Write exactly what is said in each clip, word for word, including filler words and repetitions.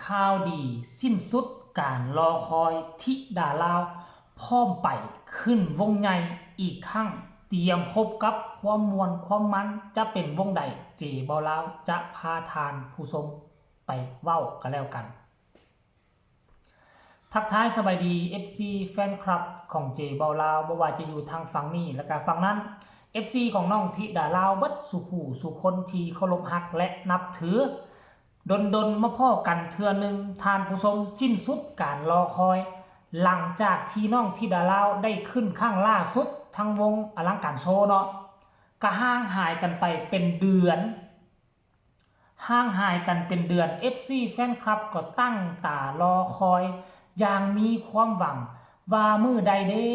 ข่าวดีสิ้นสุดการรอคอย ธิดาลาวพร้อมไปขึ้นวงใหญ่อีกครั้ง เตรียมพบกับความม่วนความมัน จะเป็นวงใด เจเบาลาวจะพาท่านผู้ชมไปเว้ากันแล้วกัน ทักทายสบายดี เอฟซี แฟนคลับของเจเบาลาว บ่ว่าจะอยู่ทางฝั่งนี้และก็ฝั่งนั้น เอฟซี ของน้องธิดาลาวเบิดสู่ผู้สู่คนที่เคารพฮักและนับถือ ดนๆมาพ้อกันเทื่อหนึ่ง ท่านผู้ชม สิ้นสุดการรอคอย หลังจากที่น้องธิดาลาวได้ขึ้นครั้งล่าสุดทั้งวงอลังการโชว์เนาะ ก็ห่างหายกันไปเป็นเดือน ห่างหายกันเป็นเดือน เอฟซี แฟนคลับก็ตั้งตารอคอยอย่างมีความหวังว่ามื้อใดเด้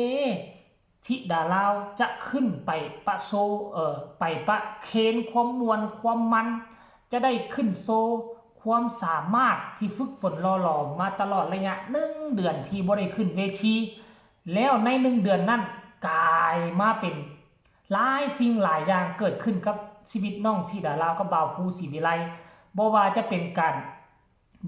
ธิดาลาวจะขึ้นไปประโชว์ เอ่อ ไปประเคนความม่วนความมัน จะได้ขึ้นโชว์ความสามารถที่ฝึกฝนหล่อหลอมมาตลอดระยะหนึ่งเดือนที่บ่ได้ขึ้นเวที แล้วในหนึ่งเดือนนั้นกลายมาเป็นหลายสิ่งหลายอย่างเกิดขึ้นกับชีวิตน้องธิดาลาวกับบ่าวภูศรีวิไล บ่ว่าจะเป็นการ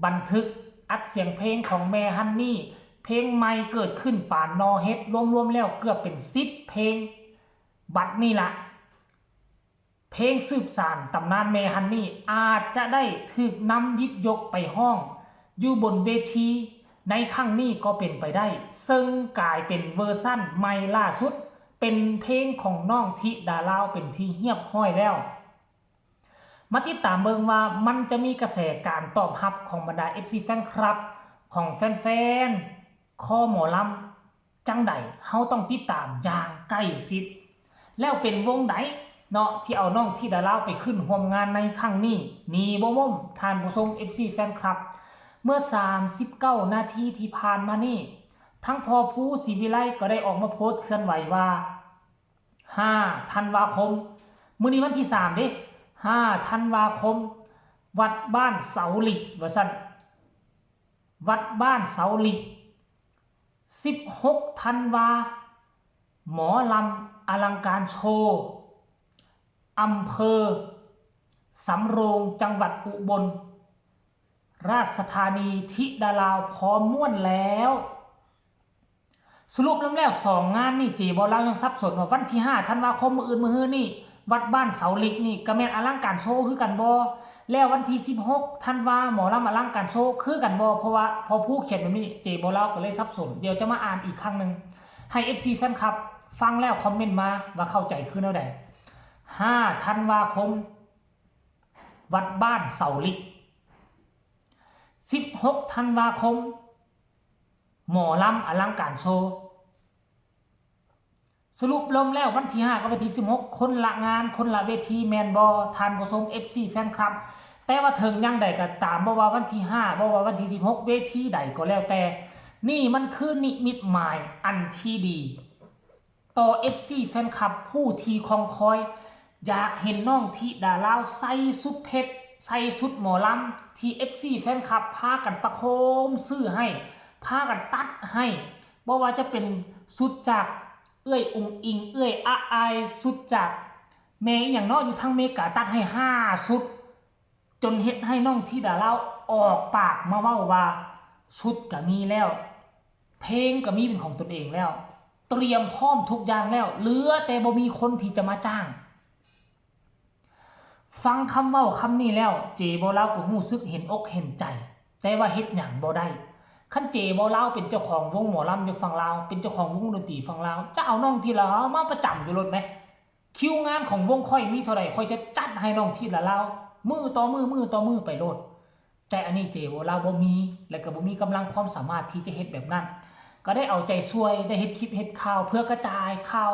บันทึกอัดเสียงเพลงของแม่ฮันนี่ เพลงใหม่เกิดขึ้นปานนอเฮ็ด รวมๆแล้วเกือบเป็นสิบเพลง บัดนี้ละ เพลงสืบสานตำนานแม่ฮันนี่อาจจะได้ถูกนำหยิบยกไปฮ้องอยู่บนเวทีในครั้งนี้ก็เป็นไปได้ ซึ่งกลายเป็นเวอร์ชั่นใหม่ล่าสุด เป็นเพลงของน้องธิดาลาวเป็นที่เรียบร้อยแล้ว มาติดตามเบิ่งว่ามันจะมีกระแสการตอบรับของบรรดา เอฟซี แฟนคลับ ของแฟนๆ คอหมอลำ จั่งใด เฮาต้องติดตามอย่างใกล้ชิด แล้วเป็นวงใดเนาะที่เอาน้องธิดาลาวไปขึ้นร่วมงานในครั้งนี้ นี่บ่ม่ม ท่านผู้ชม เอฟซี แฟนคลับ เมื่อสามสิบเก้านาทีที่ผ่านมานี้ ทั้งพ่อภูศรีวิไลก็ได้ออกมาโพสต์เคลื่อนไหวว่า ห้า ธันวาคม มื้อนี้วันที่สามเด้ ห้า ธันวาคม วัดบ้านเสาหลิก ว่าซั่น วัดบ้านเสาหลิก สิบหก ธันวา หมอลำอลังการโชว์ อำเภอสำโรง จังหวัดอุบลราชธานี ธิดาลาวพร้อมม่วนแล้ว สรุปแล้วสองงานนี่ เจเบาลาวยังสับสนว่าวันที่ห้า ธันวาคม มื้ออื่นมื้อฮื้อนี่ วัดบ้านเสาหลิกนี่ก็แม่นอลังการโชว์คือกันบ่ แล้ววันที่สิบหก ธันวา หมอลำอลังการโชว์คือกันบ่ เพราะว่าพอผู้เขียนแบบนี้ เจเบาลาวก็เลยสับสน เดี๋ยวจะมาอ่านอีกครั้งหนึ่ง ให้ เอฟซี แฟนคลับ ฟังแล้วคอมเมนต์มาว่าเข้าใจคือแนวใด ห้า ธันวาคม วัดบ้านเสาหลิก สิบหก ธันวาคม หมอลำอลังการโชว์ สรุปรวมแล้ววันที่ห้ากับวันที่สิบหก คนละงานคนละเวทีแม่นบ่ ท่านผู้ชม เอฟซี แฟนคลับ แต่ว่าถึงอย่างใดก็ตาม บ่ว่าวันที่ห้า บ่ว่าวันที่สิบหก เวทีใดก็แล้วแต่ นี่มันคือนิมิตหมายอันที่ดี ต่อ เอฟซี แฟนคลับผู้ที่คอยคอย อยากเห็นน้องธิดาลาวใส่ชุดเพชร ใส่ชุดหมอลำที่ เอฟซี แฟนคลับพากันประโคมซื้อให้ พากันตัดให้ บ่ว่าจะเป็นชุดจากเอื้อยอุ๋งอิ๋ง เอื้อยอะอาย ชุดจากแม่อหย่างเนาะอยู่ทางอเมริกาตัดให้ห้าชุด จนเฮ็ดให้น้องธิดาลาวออกปากมาเว้าว่า ชุดก็มีแล้ว เพลงก็มีเป็นของตนเองแล้ว เตรียมพร้อมทุกอย่างแล้ว เหลือแต่บ่มีคนที่จะมาจ้าง ฟังคำเว้าคำนี้แล้ว เจเบาลาวก็รู้สึกเห็นอกเห็นใจ แต่ว่าเฮ็ดหยังบ่ได้ คันเจเบาลาวเป็นเจ้าของวงหมอลำอยู่ฝั่งลาว เป็นเจ้าของวงดนตรีฝั่งลาว จะเอาน้องธิดาลาวมาประจำอยู่โลดแหม คิวงานของวงข้อยมีเท่าใด ข้อยจะจัดให้น้องธิดาลาว มื้อต่อมื้อ มื้อต่อมื้อไปโลด แต่อันนี้เจเบาลาวบ่มี และก็บ่มีกำลังความสามารถที่จะเฮ็ดแบบนั้น ก็ได้เอาใจช่วย ได้เฮ็ดคลิปเฮ็ดข่าวเพื่อกระจายข่าว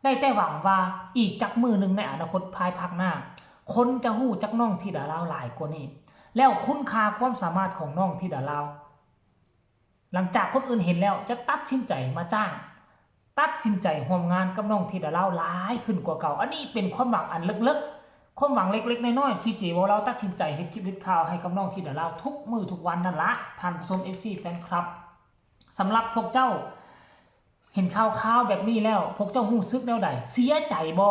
ได้แต่หวังว่าอีกจักมื้อหนึ่งในอนาคตภายภาคหน้า คนจะฮู้จักน้องธิดาลาวหลายกว่านี้ แล้วคุณค่าความสามารถของน้องธิดาลาว หลังจากคนอื่นเห็นแล้วจะตัดสินใจมาจ้าง ตัดสินใจร่วมงานกับน้องธิดาลาวหลายขึ้นกว่าเก่า อันนี้เป็นความหวังอันลึกๆ ความหวังเล็กๆ น้อยๆ ที่เจเบาลาวตัดสินใจเฮ็ดคลิปเฮ็ดข่าวให้กับน้องธิดาลาวทุกมื้อทุกวันนั่นละ ท่านผู้ชม เอฟซี แฟนคลับ สำหรับพวกเจ้า เห็นข่าวๆ แบบนี้แล้ว พวกเจ้ารู้สึกแนวใด เสียใจบ่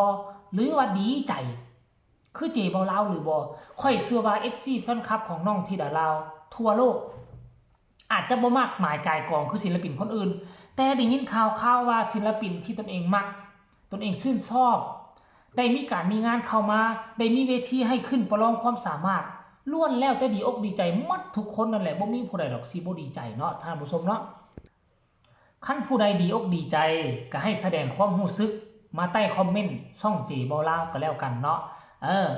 หรือว่าดีใจ คือเจเบาลาวหรือบ่ ข้อยเชื่อว่า เอฟซี แฟนคลับของน้องธิดาลาวทั่วโลก อาจจะบ่มากมายก่ายกองคือศิลปินคนอื่น แต่ได้ยินข่าวๆว่าศิลปินที่ตนเองมัก ตนเองชื่นชอบ ได้มีการมีงานเข้ามา ได้มีเวทีให้ขึ้นประลองความสามารถ ล้วนแล้วแต่ดีอกดีใจหมดทุกคนนั่นแหละ บ่มีผู้ใดดอกสิบ่ดีใจเนาะท่านผู้ชมเนาะ คันผู้ใดดีอกดีใจก็ให้แสดงความรู้สึกมาใต้คอมเมนต์ช่องเจเบาลาวก็แล้วกันเนาะ เออ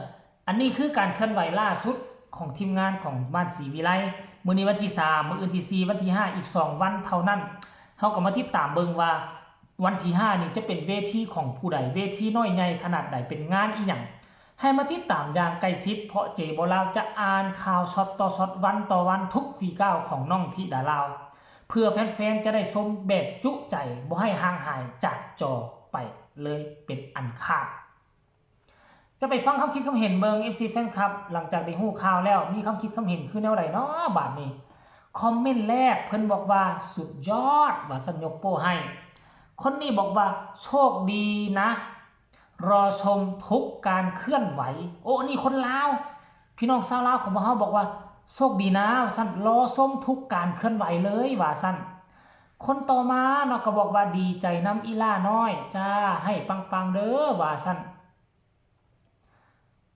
อันนี้คือการเคลื่อนไหวล่าสุดของทีมงานของบ้านศรีวิไล มื้อนี้วันที่สาม มื้ออื่นที่สี่ วันที่ห้า อีกสองวันเท่านั้น เฮาก็มาติดตามเบิ่งว่าวันที่ห้า นี่จะเป็นเวทีของผู้ใด เวทีน้อยใหญ่ขนาดใด เป็นงานอีหยัง ให้มาติดตามอย่างใกล้ชิด เพราะเจเบาลาวจะอ่านข่าวช็อตต่อช็อต วันต่อวันทุกฝีก้าวของน้องธิดาลาว เพื่อแฟนๆจะได้ชมแบบจุใจ บ่ให้ห่างหายจากจอไปเลยเป็นอันขาด จะไปฟังความคิดความเห็นเบิ่ง เอฟซี แฟนคลับ หลังจากได้ฮู้ข่าวแล้ว มีความคิดความเห็นคือแนวใดเนาะบาดนี้ คอมเมนต์แรกเพิ่นบอกว่าสุดยอด ว่าซั่น ยกโป้ให้ คนนี้บอกว่าโชคดีนะ รอชมทุกการเคลื่อนไหว โอ้ นี่คนลาว พี่น้องชาวลาวของพวกเฮาบอกว่าโชคดีนะ ว่าซั่น รอชมทุกการเคลื่อนไหวเลย ว่าซั่น คนต่อมาเนาะก็บอกว่าดีใจนำอีหล่าน้อยจ้า ให้ปังๆเด้อ ว่าซั่น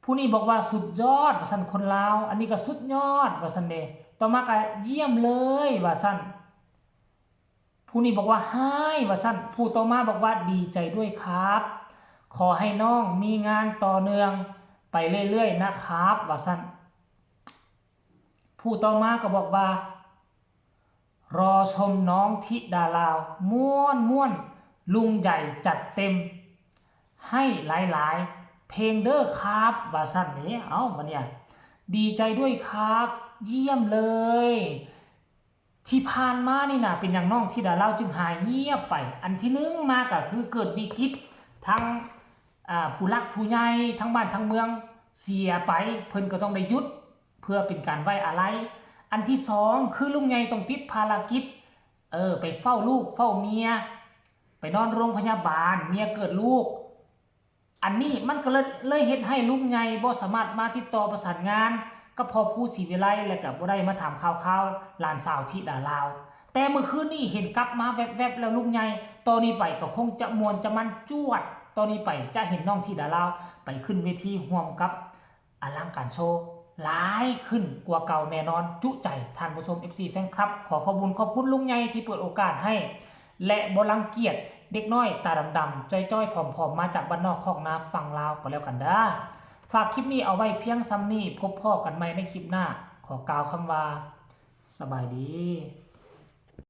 ผู้นี้บอกว่าสุดยอด ว่าซั่น คนลาว อันนี้ก็สุดยอด ว่าซั่นเด้ ต่อมาก็เยี่ยมเลย ว่าซั่น ผู้นี้บอกว่าฮ้าย ว่าซั่น ผู้ต่อมาบอกว่าดีใจด้วยครับ ขอให้น้องมีงานต่อเนื่องไปเรื่อยๆนะครับ ว่าซั่น ผู้ต่อมาก็บอกว่า รอชมน้องธิดาลาว ม่วนๆ ลุงใหญ่จัดเต็ม ให้หลายๆ เพลงเด้อครับ ว่าซั่นเด้ เอ้า บัดเนี่ย ดีใจด้วยครับ เยี่ยมเลย ที่ผ่านมานี่นะ เป็นหยังน้องธิดาลาวจึงหายเงียบไป อันที่หนึ่งมาก็คือเกิดวิกฤต ทั้ง อ่า ผู้หลักผู้ใหญ่ ทั้งบ้านทั้งเมืองเสียไป เพิ่นก็ต้องได้หยุด เพื่อเป็นการไว้อาลัย อันที่สองคือลุงใหญ่ต้องติดภารกิจ เออ ไปเฝ้าลูก เฝ้าเมีย ไปนอนโรงพยาบาล เมียเกิดลูก อันนี้มันก็เลย เลยเฮ็ดให้ลุงใหญ่บ่สามารถมาติดต่อประสานงานกับพ่อภูศรีวิไล และก็บ่ได้มาถามข่าวคราวหลานสาวธิดาลาว แต่มื้อคืนนี้เห็นกลับมาแวบๆ แล้วลุงใหญ่ ต่อนี้ไปก็คงจะม่วนจะมันจวด ต่อนี้ไปจะเห็นน้องธิดาลาวไปขึ้นเวทีร่วมกับอลังการโชว์หลายขึ้นกว่าเก่าแน่นอน จุใจท่านผู้ชม เอฟซี แฟนคลับ ขอขอบคุณ ขอบคุณลุงใหญ่ที่เปิดโอกาสให้ และบ่รังเกียจเด็กน้อยตาดำๆ จ้อยๆ ผอมๆ มาจากบ้านนอกคอกนาฝั่งลาวก็แล้วกันเด้อ ฝากคลิปนี้เอาไว้เพียงส่ำนี้ พบพ้อกันใหม่ในคลิปหน้า ขอกล่าวคำว่า สบายดี